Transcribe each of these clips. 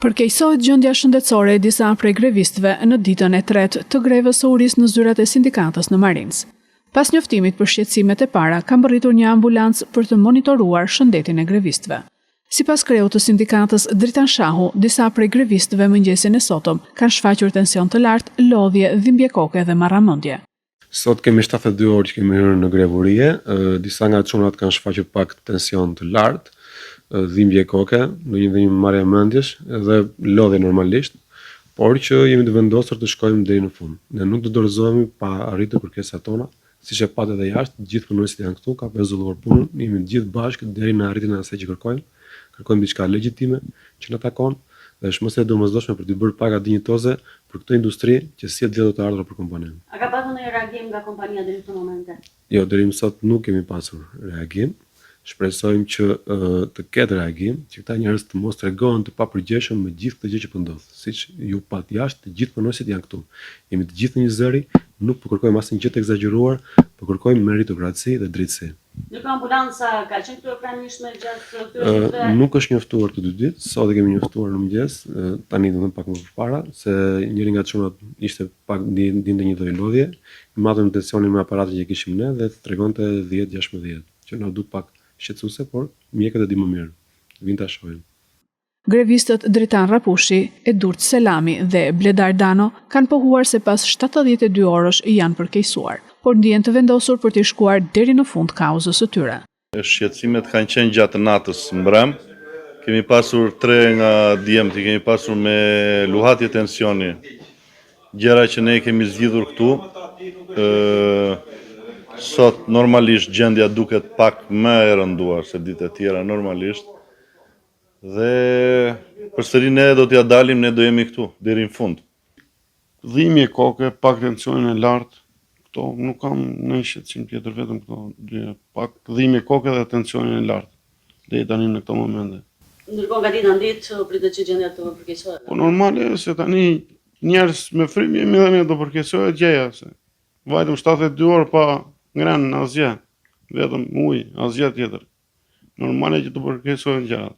Përkeqësohet gjendja shëndetësore e disa prej grevistëve në ditën e tretë të grevës së urisë në zyrat e sindikatës në Marinzë. Pas njoftimit për shqetësimet e para, ka mbërritur një ambulancë për të monitoruar shëndetin e grevistëve. Sipas kreut të sindikatës, Dritan Shahu, disa prej grevistëve mëngjesin e sotëm kanë shfaqur tension të lartë, lodhje, dhimbje koke dhe marramendje. Sot kemi 72 orë që kemi hyrë në grevë urie, disa nga çunat kanë shfaqur pak tension të lartë, dhimbje koke, ndonjë ndonjë marrje mendjesh dhe lodhje normalisht, por që jemi të vendosur të shkojmë deri në fund. Ne nuk do dorëzohemi pa arritur kërkesat tona, siç e patë edhe jashtë, të gjithë punonjësit janë këtu, kanë pezulluar punën, jemi të gjithë bashkë deri në arritjen e asaj që kërkojmë. Kërkojmë diçka legjitime që na takon dhe është më se e domosdoshme për t'i bërë paga dinjitoze për këtë industri që sjell gjithë të ardhura për kompaninë. A ka pasur ndonjë reagim nga kompania deri në këto momente? Jo, deri më sot nuk kemi pasur reagim. Shpresojmë që të ketë reagim, që këta njerëz të mos tregohen të papërgjegjshëm me gjithë këtë gjë që po ndodh. Siç ju patë jashtë, të gjithë punonjësit janë këtu. Jemi të gjithë në një zëri, nuk po kërkojmë asnjë gjë të ekzagjeruar, po kërkojmë meritokraci dhe drejtësi. Ndërkohë ambulanca ka qenë këtu e pranishme gjatë këtyre ditëve? Nuk është njoftuar këto dy ditë, sot e kemi njoftuar në mëngjes, tani domethënë pak më përpara, se njëri nga çunat ishte pak ndinte një lloj lodhje, i matëm tensionin me aparatin që kishim ne dhe tregonte 10-16, që na u duk pak shqetësuese, por mjekët e dinë më mirë. Vijnë ta shohin. Grevistët Dritan Rrapushi, Edurt Selami dhe Bledar Dano kanë pohuar se pas 72 orësh janë përkeqësuar, por ndihen të vendosur për t'i shkuar deri në fund kauzës së tyre. Shqetësimet kanë qenë gjatë natës mbrëm. Kemi pasur tre nga djemtë, i kemi pasur me luhatje tensioni. Gjëra që ne i kemi zgjidhur këtu. Sot normalisht gjendja duket pak më e rënduar se ditët e tjera normalisht. Dhe përsëri ne do t'ia dalim, ne do jemi këtu deri në fund. Dhimbje koke, pak tensionin e lartë, këto nuk kam ndonjë shqetësim tjetër, vetëm këto dy, pak dhimbje koke dhe tensionin e lartë, deri tani në këto momente. Ndërkohë nga dita në ditë pritet që gjendja të përkeqësohet. Po normale se tani njerëz me frymë jemi dhe ne do përkeqësohet gjëja se vajtëm 72 orë pa ngrënë asgjë, vetëm ujë, asgjë tjetër. Normale që të përkeqësohen gjërat.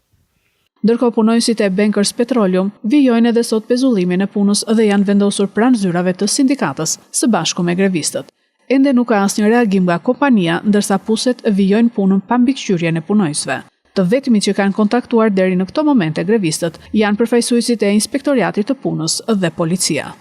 Ndërkohë punonjësit e Bankers Petroleum vijojnë edhe sot pezullimin e punës dhe janë vendosur pranë zyrave të sindikatës, së bashku me grevistët. Ende nuk ka asnjë reagim nga kompania, ndërsa puset vijojnë punën pa mbikëqyrjen e punonjësve. Të vetmit që kanë kontaktuar deri në këto momente grevistët janë përfaqësuesit e Inspektoriatit të Punës dhe policia.